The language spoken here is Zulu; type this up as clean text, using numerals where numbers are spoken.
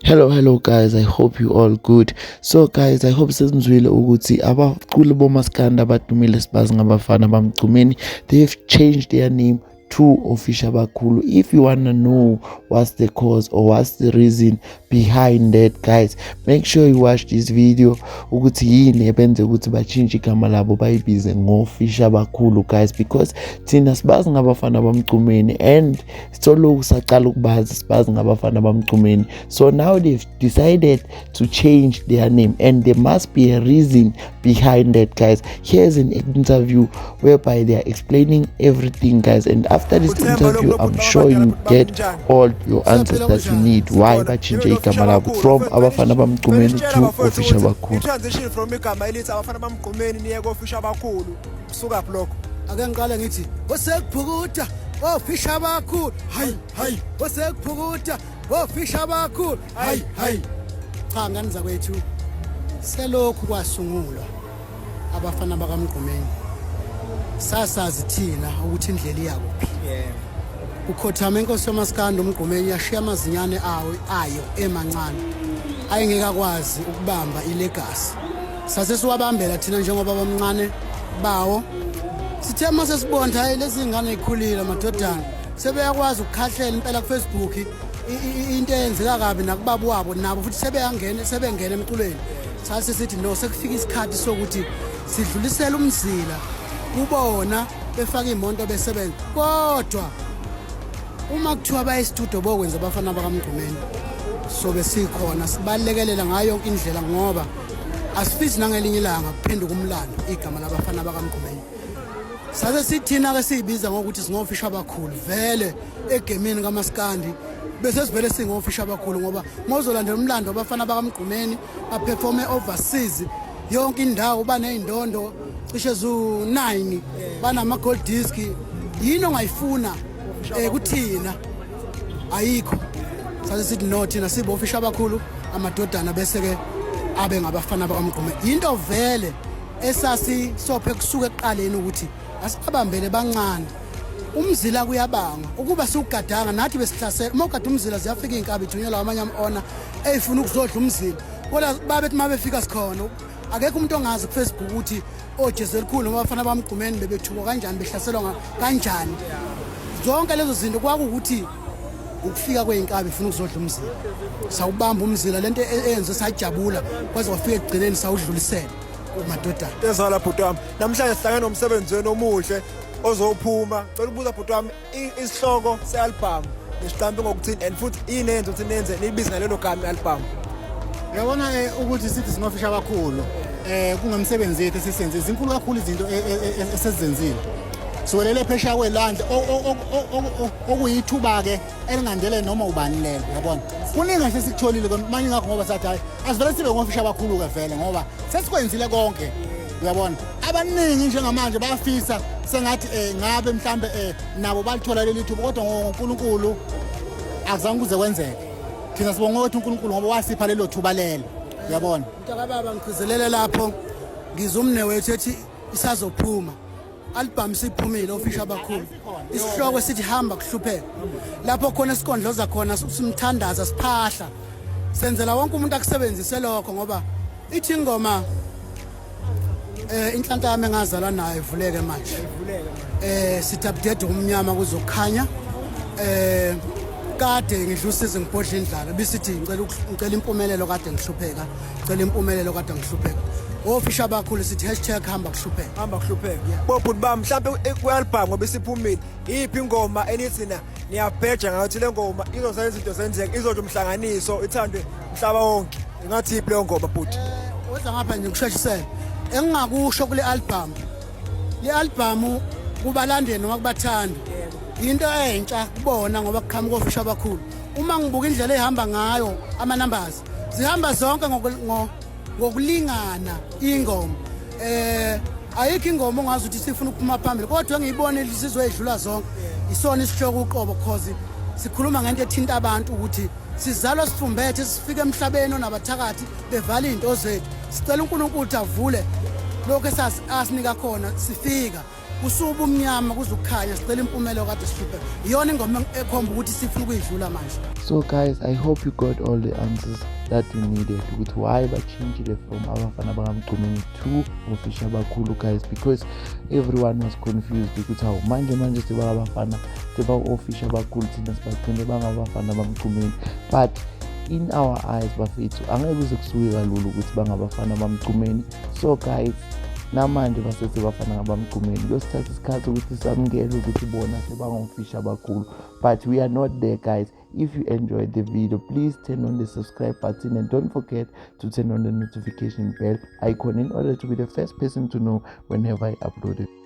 Hello, hello guys, I hope you all good. So guys, I hope senizwile ukuthi abaculi bomaskandi abadumile sibazi ngabafana bamgcumeni, they've changed their name to Ofisha Bakhulu. If you wanna know what's the cause or what's the reason behind that, guys, make sure you watch this video ukuthi yini ebenze ukuthi batshintshe igama labo bayibize ngoFisha Bakhulu, guys, because thina sibazi ngabafana bamgcumeni and soloku saqala ukubazi sibazi ngabafana bamgcumeni. So now they've decided to change their name and there must be a reason behind that, guys. Here's an interview whereby they are explaining everything, guys, and after this interview I'm sure you get all your answers that you need why batshintshe igama labo from abafana bamgcumeni to Ofisha Bakhulu. I-transition from igama elithi abafana bamgqumeni niye kofisha abakhulu, kusuka lokho? Ake ngiqale ngithi osekuphukuta ofisha abakhulu, hayi hayi, osekuphukuta ofisha abakhulu, hayi hayi. Cha, ngani zakwethu, selokhu kwasungulwa abafana bakamgqumeni sasazi thina ukuthi indlela iyakuphi. Ukhothama inkosi yomaskandi umgqumeni yashiya amazinyane awo ayo emancane ayengeke akwazi ukubamba ilegacy, sase siwabambela thina njengoba bamncane bawo. Sithe uma sesibona, hayi, lezi ngane ikhulile, amadodana sebeyakwazi ukukhahlela impela ku-Facebook into eyenzeka kabi nakubaba wabo, nabo futhi sebeyangena, sebengena emculweni. Sase sithi no, sekufika isikhathi sokuthi sidlulisele umzila kubona, befake iy'moto besebenza. Kodwa uma kuthiwa baye esitudio bokwenza abafana bakamgqumeni, sobe sikhona sibalekelela ngayo yonke indlela, ngoba asifisi nangelinye ilanga kuphenduka umlando igama labafana bakamgqumeni. Sase sithina-ke siyibiza ngokuthi singofisha abakhulu vele egemini kamaskandi, bese sivele singofisha abakhulu, ngoba uma uzolandela umlando wabafana bakamgqumeni, baperforme overseas yonke indawo, baney'ndondo cishe zu-9, banama-gold disc. Yini ongayifuna kuthina? Ayikho. Sase sithi no, thina sibofisha abakhulu, amadodana bese-ke abe ngabafana bakamgqume. Yinto vele esasisophe kusuka ekuqaleni ukuthi asibabambele bancane. Umzila kuyabangwa ukuba siwugadanga nathi besihlasela. Uma ugada umzila ziyafika iy'nkabi, ithunyelwa amanye ama-ona ey'funa ukuzodla umzila, kodwa babethi uma befika sikhona. Akekho umuntu ongazi ku-Facebook ukuthi ojezi elikhulu noma abafana bamgqumeni bebethukwa kanjani, behlaselwa kanjani. Zonke lezo zinto kwakuwukuthi ukufika kwey'nkabi ifuna ukuzodla umzila. Sawubamba umzila, lento eyenze sajabula kwaze kwafika ekugcineni sawudlulisela kumadodana. Ezala bhuti wami, namhlanje sihlangene nomsebenzi wenu omuhle ozophuma. Cela ukubuza bhuti wami, isihloko se-album nisiqambe ngokuthini, and futhi yini eyenza ukuthi nenze niyibize ngalelo gama i-album? Uyabona ukuthi sithi singofisha abakhulu, kungemsebenzi yethu esisenze, zinkulu kakhulu izinto esizenzile. Siwelele phesheya kwelwandle, okuyithuba-ke elingandele noma ubani lelo, uyabona. Kuningi nje esikutholile manje, ngakho ngoba sathi hayi, asivele sibe ngofisha abakhulu-ke vele, ngoba sesikwenzile konke, uyabona. Abaningi njengamanje bayafisa sengathi ngabe mhlambe nabo balithola leli thuba, kodwa ngoNkulunkulu akuzange kuze kwenzeke. Thina sibonga ukuthi uNkulunkulu ngoba wasipha lelo thuba lelo, uyabona. Mntakababa, ngigcizelele lapho, ngizwa umne wethu ethi isazophuma album. Siphumile ofisha abakhulu, isihloko esithi "Hamba Kuhlupheka", lapho khona esikondloza khona, simthandaza, siphahla, senzela wonke umuntu akusebenzise lokho, ngoba ithi ingoma inhlanhla yami engazalwa nayo ivuleke manje. Sithi abudede umnyama kuzokhanya. Kade ngidla usizi, ngibhodla indlala, bisithi ngicela impumelelo, kade ngihlupheka, ngicela impumelelo, kade ngihlupheka. Ofisha abakhulu sithi #HambaKuhlupheka. Hamba kuhlupheka. Bobhuti bami, mhlawumbe kwi-album ngoba isiphumile, iyiphi ingoma enithi na niyabheja ngathi le ngoma izosenza izinto zenzeke, izodla umhlanganiso, ithandwe umhlaba wonke? Ingathi iphi leyo ngoma, bhuti? Woza ngapha nje ngikusheshisele. Engingakusho kule album, le album kubalandeli noma kubathandi into entsha kubona, ngoba kuqhamuka ofisha abakhulu. Uma ngibuka indlela ehamba ngayo, ama-numbers zihamba zonke ngokulingana ingoma. Ayikho ingoma ongazi ukuthi sifuna ukuphuma phambili, kodwa engiyibona isizwe edlula zonke isona isihloko uqobo, cause sikhuluma ngento ethinta abantu, ukuthi sizalwa sifumbethe, sifike emhlabeni onabathakathi bevala iy'nto zethu. Sicela uNkulunkulu ukuthi avule lokhu asinika khona sifika. Kusuka umnyama kuze ukukhanya, sicela impumelelo kade sihluphe. Iyona ingoma ekhomba ukuthi sifuna ukuyidlula manje. So guys, I hope you got all the answers that you needed ukuthi why bachintshile from Abafana BakaMgqumeni to Ofisha Abakhulu, guys, because everyone was confused ukuthi hawu, manje manje sebangabafana, seba-Ofisha Abakhulu, thina sibagcine bangabafana bamgqumeni. But in our eyes, bafethu, angeke kuze kusuke kalula ukuthi bangabafana bamgqumeni. So guys, namanje basese bafana ngabamgqumeni. Kuyosithatha isikhathi ukuthi samukele ukuthi bona sebangofisha abakhulu, but we are not there, guys. If you enjoyed the video, please turn on the subscribe button and don't forget to turn on the notification bell icon in order to be the first person to know whenever I upload it.